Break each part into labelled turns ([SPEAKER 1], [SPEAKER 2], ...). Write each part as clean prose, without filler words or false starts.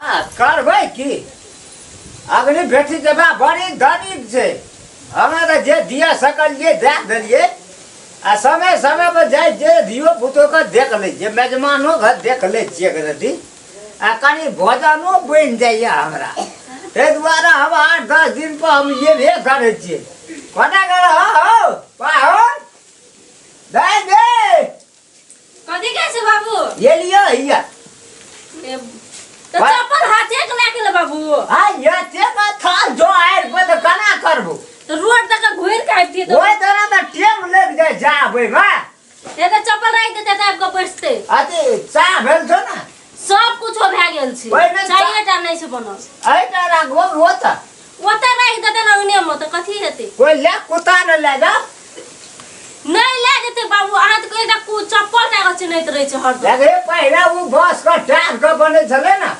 [SPEAKER 1] आ, करबै की अग्नि बेटी के बा बड़ी धनिक छै। हमरा तऽ जे दिया सकलियै दए देलियै आ समय समय पर जाइ छियै, धियो पुतोके देख लै छियै, मेजमानो घर देख लै छियै एक रत्ती, आ कनि भोजनो बनि जाइए हमरा। ताहि दुआरे हम 8-10 दिन पर हम एबे करै छियै। कोना कर हो पाहुन दाइ दे।
[SPEAKER 2] कथी कहै छै बाबू?
[SPEAKER 1] एलियो हिया।
[SPEAKER 2] ए, तऽ चप्पल हाथे के लए के ले बाबू।
[SPEAKER 1] आ ये ते थाल जो आयल पर तऽ केना करबो?
[SPEAKER 2] तऽ रोड तक घुरि के आबितियै तऽ
[SPEAKER 1] ओहि तरह तऽ टेम लागि जाइ जाबै मे।
[SPEAKER 2] ए तऽ चप्पल राखि देतै तऽ आबि कऽ बैसतै।
[SPEAKER 1] अथी चाह भेल छौ ने?
[SPEAKER 2] सब कुछो भए गेल छै,
[SPEAKER 1] ओहिमे
[SPEAKER 2] चाये टा नहि छै बनल।
[SPEAKER 1] एहिटा राखबो ओतऽ।
[SPEAKER 2] ओतऽ राखि देतै ने अंगने मे तऽ कथी हेतै?
[SPEAKER 1] कोइ ले कुत्ता ने लए जा।
[SPEAKER 2] नहि लए जेतै बाबू, अहाँ तऽ एकटा चप्पल टा के चिन्हैत रहै छै हरदम।
[SPEAKER 1] लगे पहिने ओ बस के टायर के बनै छलै ने,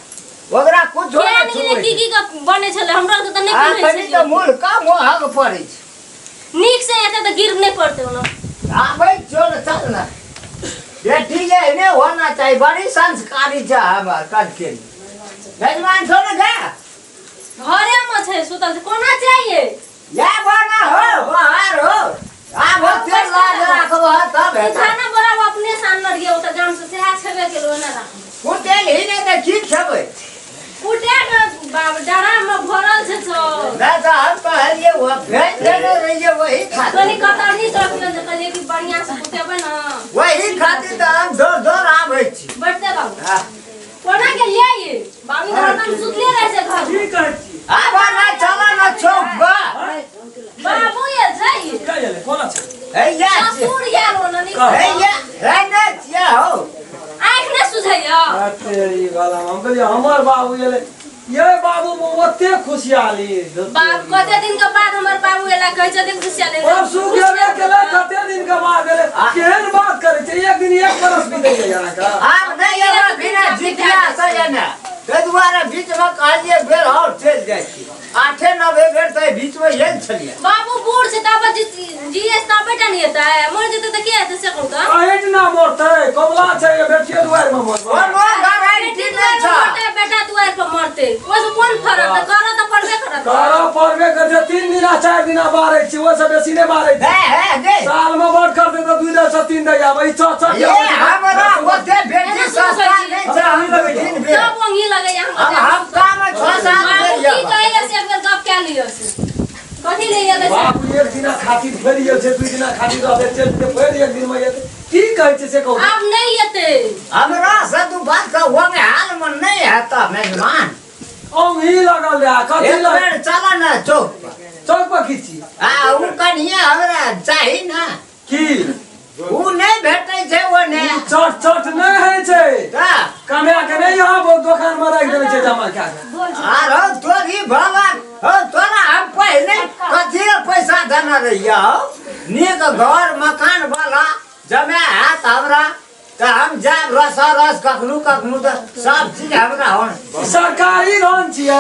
[SPEAKER 1] ओकरा कुछो
[SPEAKER 2] किया
[SPEAKER 1] नहि
[SPEAKER 2] नहि गेलै,
[SPEAKER 1] छुबै
[SPEAKER 2] की
[SPEAKER 1] छै।
[SPEAKER 2] की के बनै छलै हमरा आरके तऽ नहि
[SPEAKER 1] आ
[SPEAKER 2] पिन्है
[SPEAKER 1] कनि तऽ
[SPEAKER 2] छलियै।
[SPEAKER 1] मूल का मोहक पड़ै छै।
[SPEAKER 2] नीक से हेतै तऽ गिर नहि पड़तै ओना।
[SPEAKER 1] आबै चल चल ने बेटी जे एने होना चाही, बड़ी संस्कारी छै हमर कनके। मेजबान छौ ने गे?
[SPEAKER 2] घरे मे छै सुतल छै, कोना चाहिए?
[SPEAKER 1] या बना हो बाहर हो आब हो तेल लाज राखब तब हेतै।
[SPEAKER 2] खाना बराबर अपने से आनने रहियै ओतऽ गाम से, सएह छेबे केलौ, एना राखब।
[SPEAKER 1] कुटेल ही नहि तऽ की खेबै?
[SPEAKER 2] कुटे के बाप डरा में भरल छै सब।
[SPEAKER 1] नहि तऽ हम कहलियै ओ भेज देने रहियै वही खातिर।
[SPEAKER 2] कनि कतरनी रखने जे कहलियै कि बढ़िआँ से कुटेबै ने।
[SPEAKER 1] वही खातिर तऽ हम दौड़ दौड़ आबै छी।
[SPEAKER 2] बैठते बाबू।
[SPEAKER 1] हाँ।
[SPEAKER 2] कोना गेलियै ये? बाबू तऽ हरदम सुतले रहै छै घर।
[SPEAKER 3] की कहै छी?
[SPEAKER 1] आब ना चल ना चौक पर।
[SPEAKER 2] बाबू ये छै।
[SPEAKER 3] के गेलै? कोना छै?
[SPEAKER 1] हैया छियै।
[SPEAKER 2] ससुर गेल ओ ननी।
[SPEAKER 1] हैया है ने छियै हौ।
[SPEAKER 2] आँखि नहि सुझैया।
[SPEAKER 3] तेरी वाला हम कहलियै हमर बाबू गेलै। ये बाबू ओते खुशियाली।
[SPEAKER 2] बाप कते दिन के बाद हमर बाबू एला, कहै छथिन खुशियाली।
[SPEAKER 3] और सुख गेबे केलै, कते दिन के बाद एलै। केहन बात करै छै, एक दिन एक बरस बीतै गेलै अहाँके।
[SPEAKER 1] आब नहि एबै बिना जितिया से एने, ताहि दुआरे बीच मे कहलियै बेर और चलि जाइ छी। 8-9 बेर तऽ बीच मे आयल छलियै।
[SPEAKER 2] बाबू बूढ़ छै तब जीएस तबे टा नहि हेतै, मर जेतै तऽ के हेतै से कहू तऽ?
[SPEAKER 3] अहिट ना मरतै, कमला छै बेटिए दुआरि मे मरतै।
[SPEAKER 1] कोनो गारंटी
[SPEAKER 2] बेटी
[SPEAKER 1] नहि
[SPEAKER 2] दुआरि
[SPEAKER 1] छै।
[SPEAKER 2] पर मरतै, बेटा दुआरि पर मरतै, ओहिसँ कोन फरक? तऽ करऽ तऽ पड़बे करत।
[SPEAKER 3] करऽ पड़बे करै छै। 3 दिना 4 दिना बारै छी, ओहिसँ बेसी नहि बारै छी।
[SPEAKER 1] हे हे गे।
[SPEAKER 3] साल मे बड करतै तऽ 2 दै 3 दै आबै, ई 6 6।
[SPEAKER 1] ये हमरा ओते बेटी सस्ता नहि छै, हम 2 दिन बेर।
[SPEAKER 2] सब ओंघी लगैया
[SPEAKER 1] हम
[SPEAKER 2] हमरा।
[SPEAKER 1] हफ्ता मे 6-7
[SPEAKER 2] बाबू
[SPEAKER 1] बेर
[SPEAKER 2] की
[SPEAKER 1] एबै।
[SPEAKER 2] कहैया से एक बेर गप कए लियौ से। कथी ले गेलै से?
[SPEAKER 3] बाबू एक दिना खातिर फेर गेल छै, 2 दिना खातिर रहतै, चलि जेतै फेर एक दिन मे एतै। की कहै छै से कहू?
[SPEAKER 2] आब नहि एतै।
[SPEAKER 1] हमरा से तू बात कह, ओंघे हाल मे नहि हेतऽ मेजबान।
[SPEAKER 3] ओंघी लगल रहै, कथी
[SPEAKER 1] एक
[SPEAKER 3] लग?
[SPEAKER 1] बेर चल ने चौक पर।
[SPEAKER 3] चौक पर की छी?
[SPEAKER 1] आ उ कनिये हमरा चाही ने।
[SPEAKER 3] की?
[SPEAKER 1] उ नहि भेटै छै ओने।
[SPEAKER 3] उ चट चट नहि होइ छै।
[SPEAKER 1] तऽ?
[SPEAKER 3] कमाए के नहि यहाँ बहुत दोकान मे राखि देने छै जमा कए के।
[SPEAKER 1] आरो तोरी भगवान हो, तोरा हम पहिले कथी ले पैसा देने रहियै हौ? नीक घर मकान वाला जमा हैत हमरा तऽ हम जायब रसा रस कखनो कखनो तऽ सब चीज हमरा होन।
[SPEAKER 3] सरकारी धन छियै।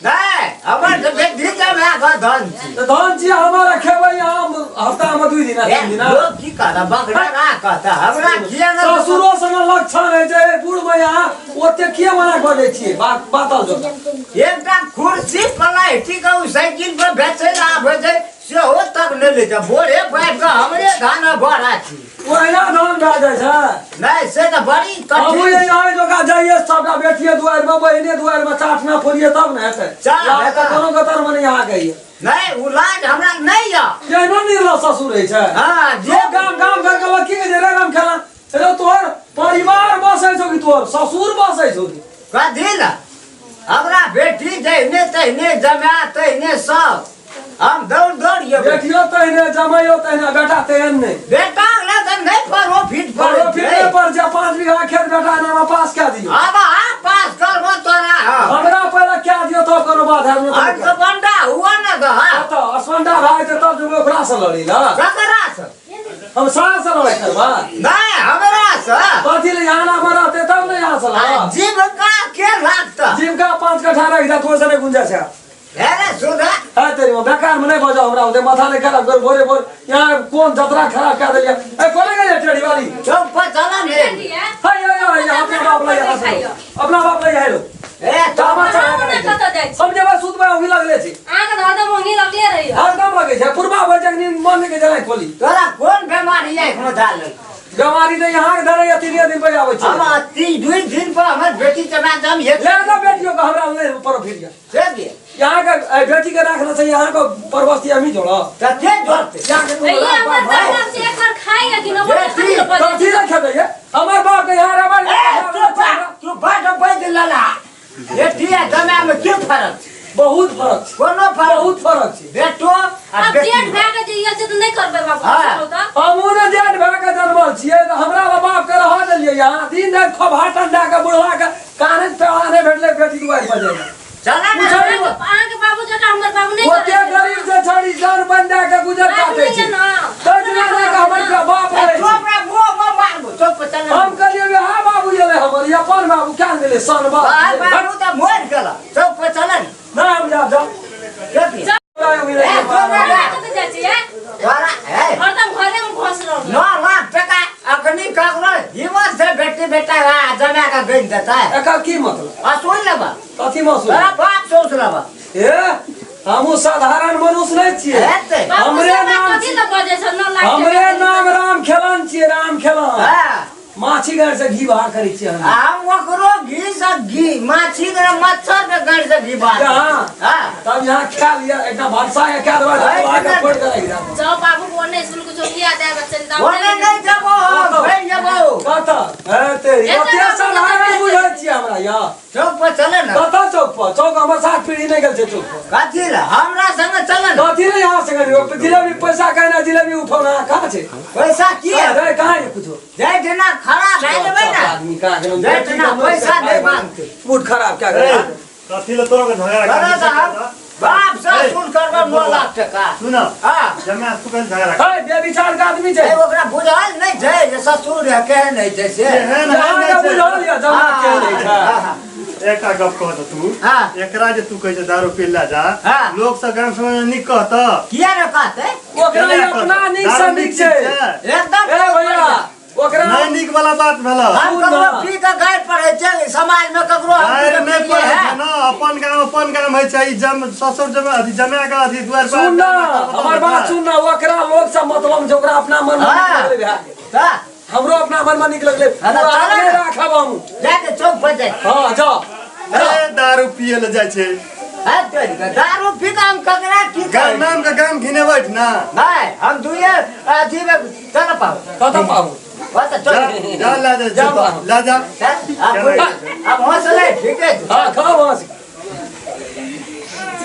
[SPEAKER 1] नहि, हमर तऽ बेटी जमा कऽ धन छी।
[SPEAKER 3] तऽ धन छियै हमर, खेबै यहाँ हफ्ता मे 2 दिना 3 दिना।
[SPEAKER 1] लोक की कहता, बकरा कहता हमरा किया ने।
[SPEAKER 3] ससुरो संगे लक्षण होइ छै बूढ़ मे, यहाँ ओते किया मना कऽ दै छियै बातल जोका।
[SPEAKER 1] एकटा कुर्सी पलाइटी के उ साइकिल पर बेचै लए आबै छै सेहो तक नहि लै छै, बोरे बैठ कऽ हमरे धान बड़ा छी।
[SPEAKER 3] ओहिना धान भए जाइ छै।
[SPEAKER 1] नहि से तऽ बड़ी
[SPEAKER 3] हमहूँ
[SPEAKER 1] कठिन।
[SPEAKER 3] यहाँ जोका जाइए सबटा बेटिए दुआरि मे बहिने दुआरि मे चाटना फोड़िए तब ने हेतै।
[SPEAKER 1] चाह
[SPEAKER 3] लाज तऽ
[SPEAKER 1] हेतै।
[SPEAKER 3] कोनो गतर मे नहि अहाँ कहिए।
[SPEAKER 1] नहि उ लाज हमरा नहि यऽ।
[SPEAKER 3] केहनो निर्लज ससुर होइ छै।
[SPEAKER 1] हँ जे
[SPEAKER 3] जे गाम गाम घर के लोक की कहै छै रे राम खेला, रे तोहर परिवार बसै छौ कि तोहर ससुर बसै छौ कि?
[SPEAKER 1] कथी लए हमरा बेटी जहिने तहिने जमाए तहिने सब हम दौड़ दौड़ जेबै।
[SPEAKER 3] बेटियो तहिने, जमाइयो तहिने, बेटा तेहन नहि।
[SPEAKER 1] बेटा लए तऽ नहि परो फिट पड़ै
[SPEAKER 3] परो फिट
[SPEAKER 1] छै।
[SPEAKER 3] नहि पड़ छै। 5 बीघा खेत बेटा नामा पास कए दियौ।
[SPEAKER 1] आब अहाँ पास करबो तोरा हम।
[SPEAKER 3] हमरा पहिले कए दियौ तब कोनो बात हैत, नहि तऽ
[SPEAKER 1] हम बंडा हुआ ने दह।
[SPEAKER 3] तऽ असमंडा भए जेतै तब जेबै ओकरा से लड़ै लए।
[SPEAKER 1] ककरा से?
[SPEAKER 3] हम सार से लड़ाई करबा?
[SPEAKER 1] नहि हमरा से।
[SPEAKER 3] कथी ले? यहाँ ना रहते तब ने यहाँ से लड़ा।
[SPEAKER 1] जीविका के लागता?
[SPEAKER 3] जीविका 5 कट्ठा रख दे, तो से नहीं गुंजा छै।
[SPEAKER 1] अरे सुधा।
[SPEAKER 3] है तेरी मां, बेकार में नहीं बजाओ हमरा, ओते माथा नहीं खराब कर भोरे भोर यहाँ कोन जतरा खराब कर देलिया। ए कोने गेलै टेढ़ी वाली?
[SPEAKER 1] चौक पर चला ने।
[SPEAKER 3] हाय हाय हाय, अपना बाप ले यहाँ से, अपना बाप ले यहाँ लो।
[SPEAKER 1] ए
[SPEAKER 3] तो गाड़ी तऽ यहाँ के धरे तीन दिन पर आबै छै।
[SPEAKER 1] हम 3 2 दिन पर हमर बेटी जमा दम एक
[SPEAKER 3] ले जा बेटियों के, हमरा नहीं प्रॉफिट या।
[SPEAKER 1] से दिए।
[SPEAKER 3] यहाँ के बेटी के राखना चाहिए, यहाँ के परवस्ती हम ही जोड़ो।
[SPEAKER 1] तऽ के जोड़तै?
[SPEAKER 3] यहाँ के
[SPEAKER 2] ये हमर बाप से एक बार खाएगा कि ना?
[SPEAKER 1] बेटी,
[SPEAKER 3] कथी रखे दैये हमर बाप के यहाँ रबर।
[SPEAKER 1] ए, तू तू बड बैद लला, बेटी आ जमा में की फरक छै?
[SPEAKER 3] बहुत फरक छै।
[SPEAKER 1] कोनो फरक?
[SPEAKER 3] बहुत फरक छै।
[SPEAKER 1] बेटो आ
[SPEAKER 2] अब
[SPEAKER 1] बेटी।
[SPEAKER 2] जेठ भए के जे ई छै तऽ नहि करबै बाबू?
[SPEAKER 1] हाँ।
[SPEAKER 2] तऽ
[SPEAKER 3] हमहूँ ने जेठ भए के जनमल छियै तऽ हमरा बाप के रह देलियै यहाँ दिन राति खोभा टंडा के बुढ़वा के काने पेड़ा नहि भेटलै, बेटी दुआरि पर जाइए।
[SPEAKER 1] चला ना।
[SPEAKER 3] पूछो।
[SPEAKER 2] अहाँके बाबू जकाँ हमर बाबू नहि
[SPEAKER 3] ओते
[SPEAKER 2] करै छै।
[SPEAKER 3] गरीब से छड़ी जान बन दए के गुजर काटे छै।
[SPEAKER 2] नहि ना।
[SPEAKER 3] तै दिना नहि के हमर बाप रहै छै।
[SPEAKER 1] चुप रे, मुँह में मारबो, चुप चल।
[SPEAKER 3] हम कहलियै वएह बाबू एलै हमर, ई अपन बाबू क्या गेलै सन बाप।
[SPEAKER 1] बाहर बाबू तऽ मरि गेल, चौक पर चल ने।
[SPEAKER 3] नहि, हम जाब, जाब।
[SPEAKER 1] देखिए। ए, चुप रे।
[SPEAKER 2] कतऽ जाइ छियै?
[SPEAKER 1] तोरा ए
[SPEAKER 2] हरदम घरेमे घुस रहल।
[SPEAKER 1] 9 लाख टका अखनी ककरो हिम्मत से बेटी बेटा आ जमा के गनि देतै?
[SPEAKER 3] एकर की मतलब?
[SPEAKER 1] असूल लेबा।
[SPEAKER 3] कथी महसूस?
[SPEAKER 1] तोरा बाप सोच लेबा।
[SPEAKER 3] ए, हमहूँ साधारण मनुष्य नहि छियै।
[SPEAKER 1] हेतै।
[SPEAKER 2] बाबू
[SPEAKER 3] हमरे
[SPEAKER 2] से बात
[SPEAKER 3] नाम
[SPEAKER 2] कथी लए बजै छै 9 लाख
[SPEAKER 3] हमरे
[SPEAKER 2] टका?
[SPEAKER 3] नाम राम खेलन छियै, राम खेलन।
[SPEAKER 1] हाँ।
[SPEAKER 3] माछी गाड़ से घी बाहर करै छियै हम।
[SPEAKER 1] हम ओकरो घी से घी, माछी के मच्छर के गड़ से घी बाहर।
[SPEAKER 3] यहाँ?
[SPEAKER 1] हाँ।
[SPEAKER 3] तब यहाँ खा लिया, एकटा भरसा के खा देबै
[SPEAKER 1] है,
[SPEAKER 3] तऽ आके फोड़ि के राखि देब।
[SPEAKER 2] जाओ बाबू, वो नहीं स्कूल को चौकिया दे चल जाओ।
[SPEAKER 1] ओने नहीं जबो, हम भाई जबो।
[SPEAKER 3] कतऽ हे तेरी
[SPEAKER 2] एते
[SPEAKER 3] ओते
[SPEAKER 2] बाबू
[SPEAKER 3] साधारण
[SPEAKER 2] कतऽ
[SPEAKER 3] बुझै छियै हमरा यहाँ?
[SPEAKER 1] चौक पर चले ना।
[SPEAKER 3] कतऽ चौक पर? चौक हमर सात पीढ़ी नहि गेल छै चौक पर।
[SPEAKER 1] कथी ला? हमरा संग चले ना।
[SPEAKER 3] कथी ले यहाँ से करियो? जिलेबी पैसा कहना, जिलेबी उठौना कहाँ छै?
[SPEAKER 1] पैसा की है?
[SPEAKER 3] अरे, कहाँ है कुछो?
[SPEAKER 1] जाय दिना खड़ा भए जेबै ना।
[SPEAKER 3] आदमी कहाँ गेल?
[SPEAKER 1] जाय दिना पैसा नहि मांगते।
[SPEAKER 3] मूड खराब क्या
[SPEAKER 4] ए,
[SPEAKER 3] करे?
[SPEAKER 4] कथी ले तोरो के झगड़ा
[SPEAKER 1] करा
[SPEAKER 4] कर?
[SPEAKER 1] तऽ हम बाप से सुन करबै 9 लाख टका।
[SPEAKER 4] सुन।
[SPEAKER 1] हाँ।
[SPEAKER 4] जमा तू कल झगड़ा कर।
[SPEAKER 3] है बेविचार के आदमी छै।
[SPEAKER 1] ए, ओकरा बुझल नहि छै जे ससुर है केहन होइ छै से।
[SPEAKER 4] एहन है
[SPEAKER 3] यहाँ
[SPEAKER 4] नहि
[SPEAKER 3] के
[SPEAKER 4] छै।
[SPEAKER 3] बुझल यऽ जमा के नहि छै।
[SPEAKER 1] हाँ,
[SPEAKER 4] एकटा गप कह तऽ तू।
[SPEAKER 1] हाँ।
[SPEAKER 4] एकरा जे तू कहै छै दारू पी ला जा,
[SPEAKER 1] हाँ।
[SPEAKER 4] लोग सब गाम समाज में नीक कहत?
[SPEAKER 1] किया ने कहतै?
[SPEAKER 3] ओकरा ई अपना नीक से
[SPEAKER 4] दारू
[SPEAKER 3] नीक छै।
[SPEAKER 1] एकदम।
[SPEAKER 3] ए भैया, ओकरा
[SPEAKER 4] नहि, नीक वाला बात भेल।
[SPEAKER 1] हम ककरो पी के गारि पढ़ै छै समाज में ककरो हम
[SPEAKER 4] गारि
[SPEAKER 1] पी के
[SPEAKER 4] नहि
[SPEAKER 1] पिलियै
[SPEAKER 4] पढ़ै
[SPEAKER 1] है?
[SPEAKER 4] छै ने, अपन गाम अपन गाम होइ छै। ई जम ससुर जमा अथी जमा के अथी दुआर पर
[SPEAKER 3] सुन ना, हमर बात सुन ना, ओकरा लोग सब मतलब छै, ओकरा अपना मन में नीक
[SPEAKER 1] हाँ।
[SPEAKER 3] लगलै भए गेल।
[SPEAKER 1] तऽ
[SPEAKER 3] हमरो अपना मन में नीक लगलै।
[SPEAKER 1] हाँ, तऽ
[SPEAKER 3] पूरा
[SPEAKER 1] चलै
[SPEAKER 3] अपने
[SPEAKER 1] ने।
[SPEAKER 3] राखब हम।
[SPEAKER 1] जाके चौक पर जाइ।
[SPEAKER 3] हाँ, जाओ।
[SPEAKER 4] ए, दारू पिए ले जाइ छै।
[SPEAKER 1] है तोरी के, दारू पी के हम ककरा की
[SPEAKER 4] गाम
[SPEAKER 1] करै?
[SPEAKER 4] नाम के गाम घिनेबै ना।
[SPEAKER 1] नहि, हम दुइये अथी में चल पाऊ।
[SPEAKER 3] कतऽ पाबू?
[SPEAKER 1] बस
[SPEAKER 4] जा
[SPEAKER 1] चल।
[SPEAKER 4] जा, ला जा।
[SPEAKER 3] जा बाबू।
[SPEAKER 4] ला जा।
[SPEAKER 1] चल, अब अब हौसले ठीके छै।
[SPEAKER 3] हाँ, खाओ वहाँ से।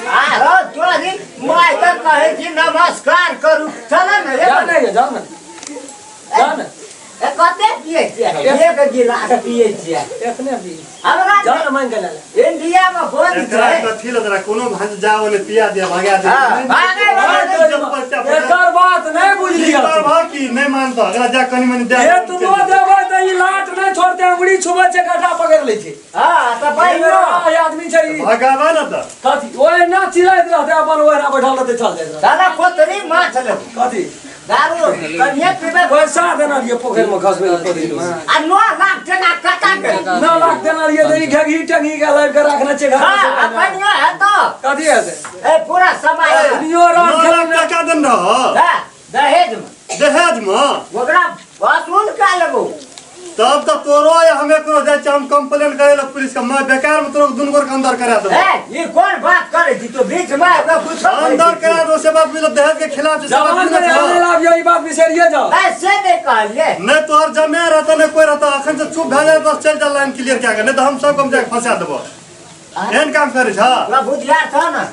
[SPEAKER 1] आ रौ तोरी माय के कहै छी नमस्कार करू, चल ने।
[SPEAKER 3] जा नहीं, जा ना, जा ना।
[SPEAKER 1] ए, कते पियै छियै? एक गिलास पियै छियै?
[SPEAKER 3] एखने भी
[SPEAKER 1] हमरा
[SPEAKER 3] जा ना, मांग के ले ले।
[SPEAKER 1] इंडिया में बंद
[SPEAKER 4] एकरा
[SPEAKER 1] छै।
[SPEAKER 4] कथी ले तोरा कोनो भांज जा ओने पिया दिया भगा दे।
[SPEAKER 1] हाँ, भागे वाला नहि।
[SPEAKER 3] एकर बात नहीं बुझलियै।
[SPEAKER 4] की नहि मानतो एकरा, जा कनी मनी दे।
[SPEAKER 3] एतबो देबै तऽ ई लाट नहि छोड़तै, अंगुरी छुबै छै, गड्ढा पकड़ि लै छै।
[SPEAKER 1] हाँ, तऽ
[SPEAKER 3] ई
[SPEAKER 1] पहिनो
[SPEAKER 3] आदमी छै ई।
[SPEAKER 4] भगाबा ने तऽ।
[SPEAKER 3] कथी ओहिना चिल्लाइत रहतै, अपन ओहिना बैठल रहतै, चल जाइत रहतै।
[SPEAKER 1] साला कोतरी माछ लेब।
[SPEAKER 3] कथी?
[SPEAKER 1] दारू कनिये पीबै।
[SPEAKER 3] पैसा देना रहियै पोखरि मे खसबै लए कोतरी मे।
[SPEAKER 1] आ 9 लाख टका कता के?
[SPEAKER 3] 9 लाख देना रहियै तऽ ई घेघी टेंगी के लाबि के रखने छै घर।
[SPEAKER 1] हाँ, आ कनियो हेतो।
[SPEAKER 3] कथी हेतै?
[SPEAKER 1] ए, पूरा समाज।
[SPEAKER 3] कनियो राम
[SPEAKER 4] नौ
[SPEAKER 3] खेलौना।
[SPEAKER 4] लाख टका देन रह?
[SPEAKER 1] हाँ, दहेज में।
[SPEAKER 4] दहेज में?
[SPEAKER 1] ओकरा वसूल कए लेबो।
[SPEAKER 4] तब तऽ तोरो या हम एकरो जाइ छी हम कंप्लेन करे ला पुलिस के, मैं बेकार में तोरो दुनू गोर के अंदर करा देबो।
[SPEAKER 1] ए, ई कोन बात करै छी तू? बीच में आबि कऽ कुछो करै
[SPEAKER 4] अंदर
[SPEAKER 1] छी।
[SPEAKER 4] करा दो से बात मिलत, दहेज के खिलाफ छै से बात
[SPEAKER 3] जवान
[SPEAKER 4] मिलत।
[SPEAKER 3] में आने लागियो, ई बात बिसरिए जाओ।
[SPEAKER 1] ए, से नहि कहलियै।
[SPEAKER 4] नहीं तोहर जमे रहता, नहीं कोई रहता, अखन से चुप भए जाए बस, चल जा लाइन क्लियर क्या कर, नहीं तो हम सब हम जाके फंसा देबो। एहन काम करै छ?
[SPEAKER 1] तोरा बुधियार छौ ने?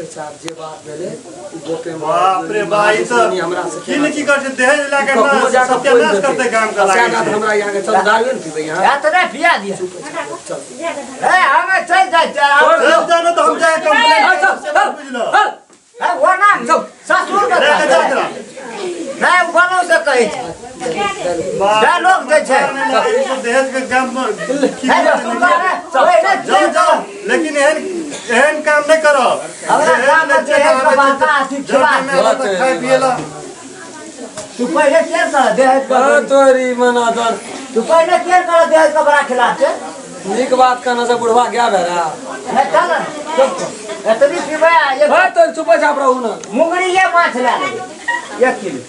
[SPEAKER 3] चुपचाप जे बात भेलै ओ गोपे।
[SPEAKER 4] बाप रे बा, ई तऽ
[SPEAKER 3] हमरा से
[SPEAKER 4] की ने की करै छै, दहेज लए के
[SPEAKER 3] कखनो
[SPEAKER 4] ना
[SPEAKER 3] जाके
[SPEAKER 4] सत्यानाश करतै गाम के लागै छै।
[SPEAKER 3] हमरा यहाँ के चल, दारू ने पीबै यहाँ।
[SPEAKER 1] एतने पिया दिया।
[SPEAKER 3] चल।
[SPEAKER 1] ए, हमे चलि जाइ छियै।
[SPEAKER 4] चल जा, ने तऽ हम जाके कंप्लेन
[SPEAKER 3] चल, चल।
[SPEAKER 4] बुझलो?
[SPEAKER 3] चल।
[SPEAKER 1] ए, ओना ससुर के
[SPEAKER 4] लए के जा एकरा।
[SPEAKER 1] नहि, ओ बनौ से कहै छै। डायलॉग दै छै।
[SPEAKER 4] दहेज के काम पर की
[SPEAKER 1] हे, ससुर के, ओहिने
[SPEAKER 4] जाओ जाओ, लेकिन एहन एहन काम नहि करब।
[SPEAKER 1] हमरा गाम में दहेज के बात अथी खिलाफ छै।
[SPEAKER 4] खाय पिए ला।
[SPEAKER 1] तू पहिले के कर दहेज के
[SPEAKER 3] तोरी मना तर।
[SPEAKER 1] तू पहिले के कर दहेज के बड़ा खिलाफ छै।
[SPEAKER 3] नीक बात कहना से बुढ़वा गया भेरा।
[SPEAKER 1] नहि, चल ने, चुप। एतनी पीबै आ एक
[SPEAKER 3] है तो चुपचाप रहू ना।
[SPEAKER 1] मुंगरी ये माछ लए लेबै 1 किलो।